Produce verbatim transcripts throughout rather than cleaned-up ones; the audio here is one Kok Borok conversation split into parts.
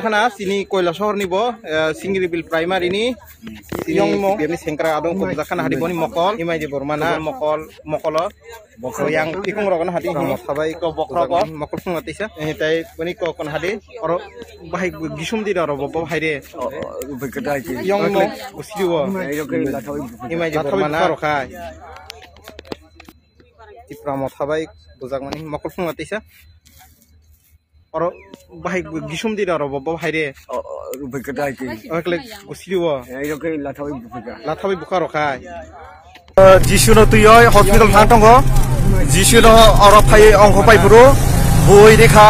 Khana chini Koilasohor ni bo, eh, Singribil Primary ni chini Yongmo. C P M ni sengkrak adong kobjak khana hadi boni mokol, Imai de Borma na mokol, mokolo. Yang tikung rok na hadi himo sabai ko bokrok ko mokol phung atisa. Eh, tai boni ko kon hadi oro bahai gisum di oro bo, bo hai de. Yongmo usidi wo. Imai de Borma na ro khai. Tipra motha bai bujak mani mokol phung atisa. Oro bahai gisum di oro bo, bo hai de. Rubik kedai ki. Ekle gusli wo. Lathawi bukha rok khai. Jisu no twi oi hospital thang tongo. Jisu no oro phai ongkho pai phuru. Bui de kha.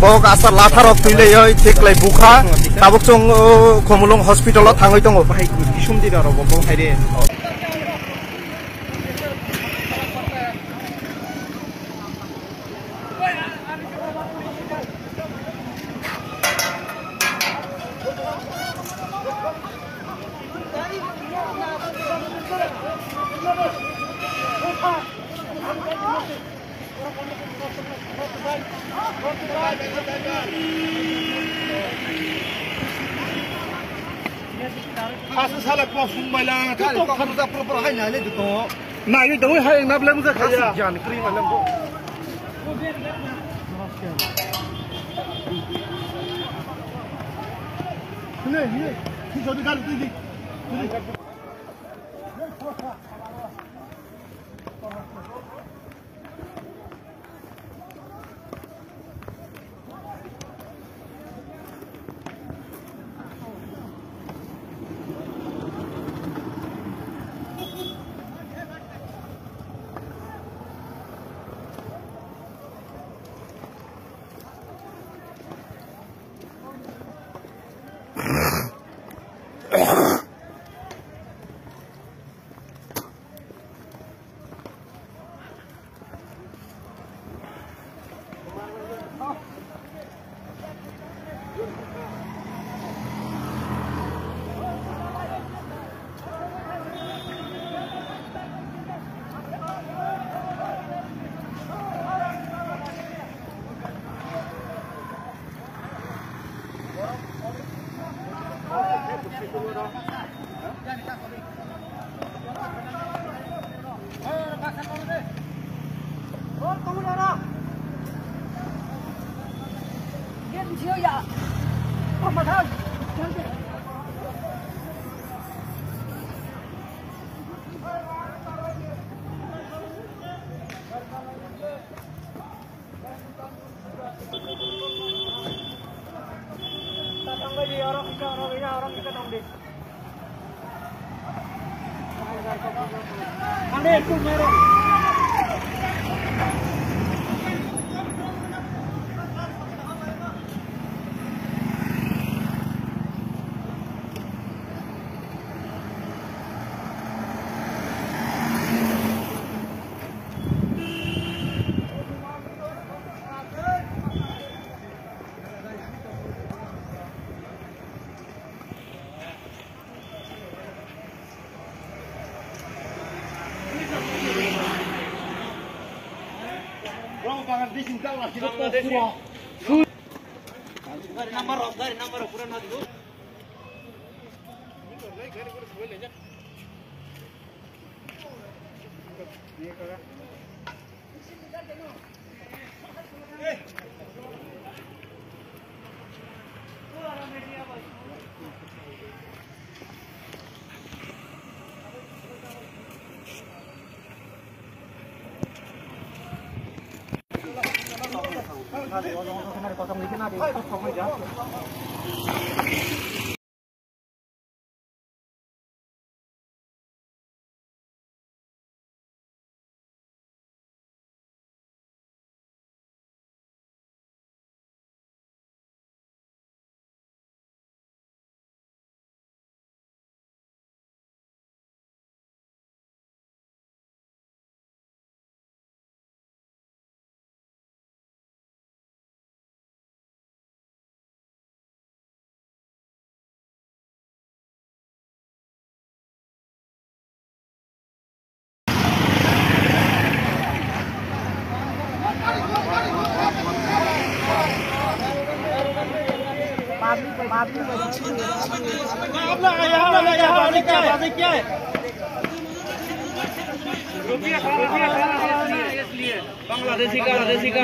Bo asa latha rok twi le oi thik lai bukha. Tabuk chwng, o, Khumulwng hospital o thangwi tongo. Bahai gisum di oro bo, bo hai de. Hasa sala kok sung bai lang, kok kok kok kok kok hai nai le duto. Nai le doi hai na blem ja khaya. Jan kri ma lem ko. Hine hine. Ki jodi gar di di. आप लोग यहाँ, यहाँ, यहाँ आने क्या है? रुकिए, रुकिए, इसलिए। बांग्लादेशी का, बांग्लादेशी का।